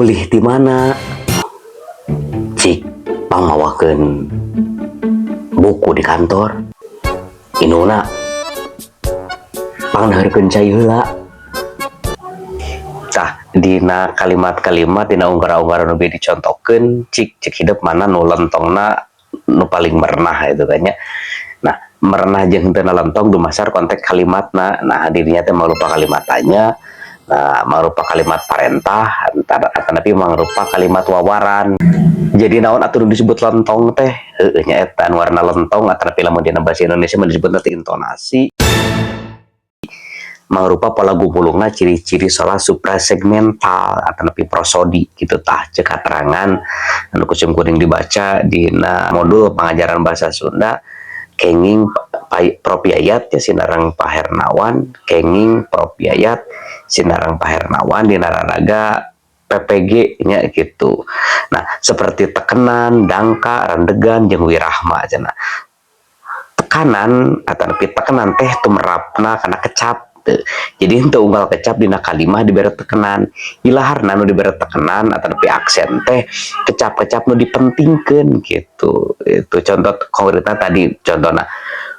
Mulih di mana? Cik, pangmawakeun buku di kantor. Indungna, pangdaharkeun cai heula. Tah, dina kalimat-kalimat, dina ungkara-ungkara nu bieu dicontohkeun, cik cek hidep mana nu lentongna nu paling merenah itu kan nya. Nah, merenah jeung henteu lentong dumasar konteks kalimatna. Nah, dirinya teh mangrupa kalimat tanya, nah, mangrupa kalimat parentah, antara atanapi mangrupa kalimat wawaran. Jadi naon atuh nu disebut lentong teh? Heueuh nya, eta anu warna lentong atanapi lamun dina bahasa Indonesia mah disebutna teh intonasi. Mangrupa pola gumulungna ciri-ciri sola suprasegmental atanapi prosodi gitu. Tah, cek katerangan anu ku sim kuring dibaca dina modul pengajaran bahasa Sunda kenging Prof Yayat ya, sinareng Pak Hernawan, kenging Prof Yayat sinareng Pak Hernawan dina raraga PPG nya gitu. Nah, seperti tekenan, dangka, randegan jeung wirahma cenah. Tekanan atanapi tekenan teh tumerapna kana kecap teu. Jadi henteu unggal kecap dina kalimah dibere tekenan. Ilaharna nu dibere tekenan atanapi aksen teh kecap-kecap nu dipentingkeun gitu. Itu contoh konkretna tadi, contohna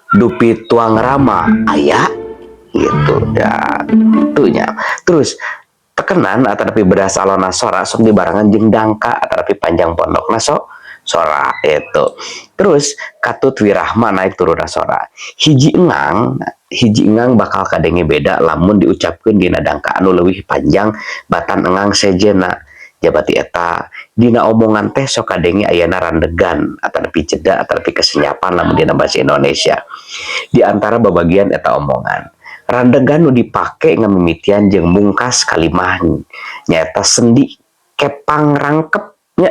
dupi tuang rama aya gitu ya tuh nya. Terus tekenan atanapi bedas alona sora sok dibarengan jeung dangka atanapi panjang pondokna sora itu. Terus katut wirahma naik turunna sora. Hiji engang, hiji engang bakal kadenge beda lamun diucapkeun dina dangka anu leuwih panjang batan engang sejenna. Jabati eta dina omongan teh sok kadenge ayana randegan atanapi jeda atanapi kesenyapan lamun dina bahasa Indonesia di antara babagian eta omongan. Randegan nu dipake ngamimitian jeung mungkas kalimah nyaeta sendi kepang rangkep nya,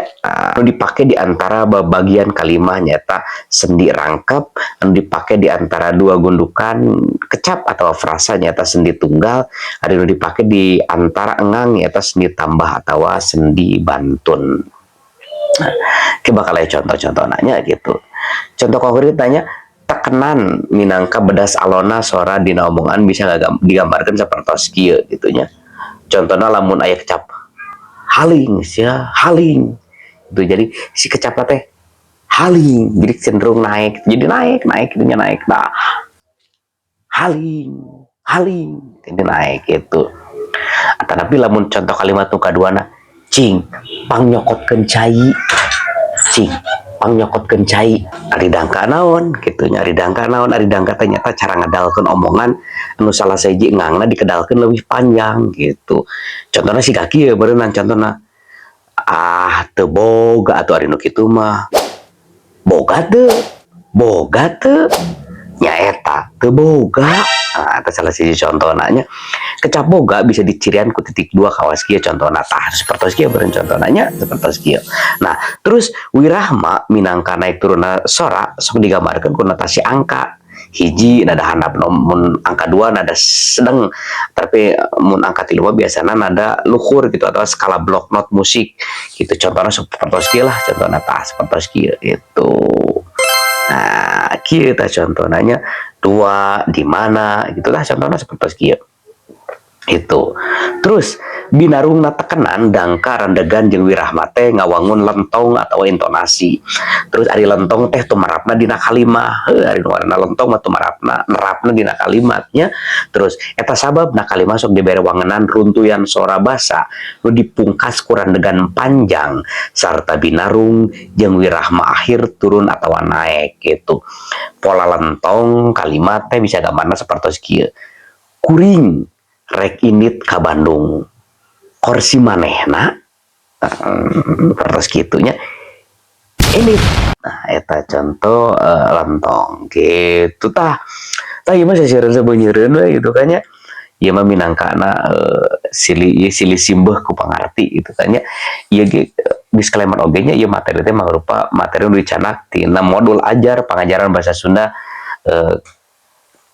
anu dipake di antara babagian kalimah nyaeta sendi rangkep, anu dipake di antara dua gundukan kecap atau frasa nyaeta sendi tunggal, ada nu dipake di antara engang nyaeta sendi tambah atau sendi bantun. Nah, ke bakal aya contoh-contoh nanya gitu. Contoh konkret nanya tekenan minangka bedas alona sora dina omongan bisa digambarkan seperti kieu gitu nya. Contohnya lamun aya kecap haling sia haling itu, jadi si kecap teh haling jadi cenderung naik, jadi naik naik gitu, naik. Nah, haling haling ini naik gitu. Tapi lamun contoh kalimat nu kaduana, cing pangnyokotkeun cai, cing pangnyokotkeun cai, ari dangka naon gitu nya? Ari dangka naon? Ari dangka teh nyata cara ngedalkeun omongan anu salah sahiji engangna dikedalkeun leuwih panjang gitu. Contohnya si kaki ya berenang, contohna ah teu boga atuh, ari nu kitu mah boga teu, boga teu, nyaeta teu boga. Nah, eta salah siji contohna nya. Kecap boga bisa dicirian ku titik dua kawas kieu contohna. Tah, seperti kieu beureun contohna nya, seperti kieu. Nah, terus wirahma minangka naik turunna sora sok digambarkeun ku notasi angka hiji nada handap, mun angka 2 nada sedang, tapi mun angka 3 mah biasana nada luhur gitu atau skala block note musik gitu. Contohnya seperti kieu lah contohna. Tah, seperti kieu gitu. Nah, kieu tah contohnya, dua di mana gitulah, contohnya seperti kieu itu. Terus binarungna tekenan, dangka, randegan jeung wirahma teh ngawangun lentong atau intonasi. Terus ari lentong teh tumarapna dina kalimah. Heuh, ari nu ngaranna lentong mah tumarapna, nerapna dina kalimatnya. Terus eta sababna kalimah sok dibere wangenan runtuyan sora basa nu dipungkas ku randegan panjang sarta binarung jeung wirahma akhir turun atau naik gitu. Pola lentong kalimat teh bisa gambarna sapertos kieu: kuring rek indit ka Bandung, korsi manehna terus gitunya ini. Nah, eta contoh lentong gitu. Tah tah, ieu mah sasieun sabeunyereun we gitu kan nya. Ieu mah minangkana sili sili simbeuh ku pangarti gitu kan nya. Ieu ge disclaimer oge nya, ieu materi teh mangrupa materi nu dicanak tina modul ajar pangajaran bahasa Sunda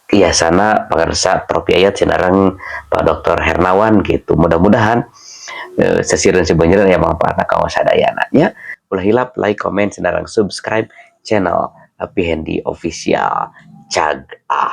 Yasana Pangersa Prof Yayat sinareng Pak Dr. Hernawan gitu. Mudah-mudahan sasieureun sabeunyereun aya manfaatna kanggo sadayana nya. Ulah hilap like, comment, sinareng subscribe channel Api Hendy Official. Cag ah.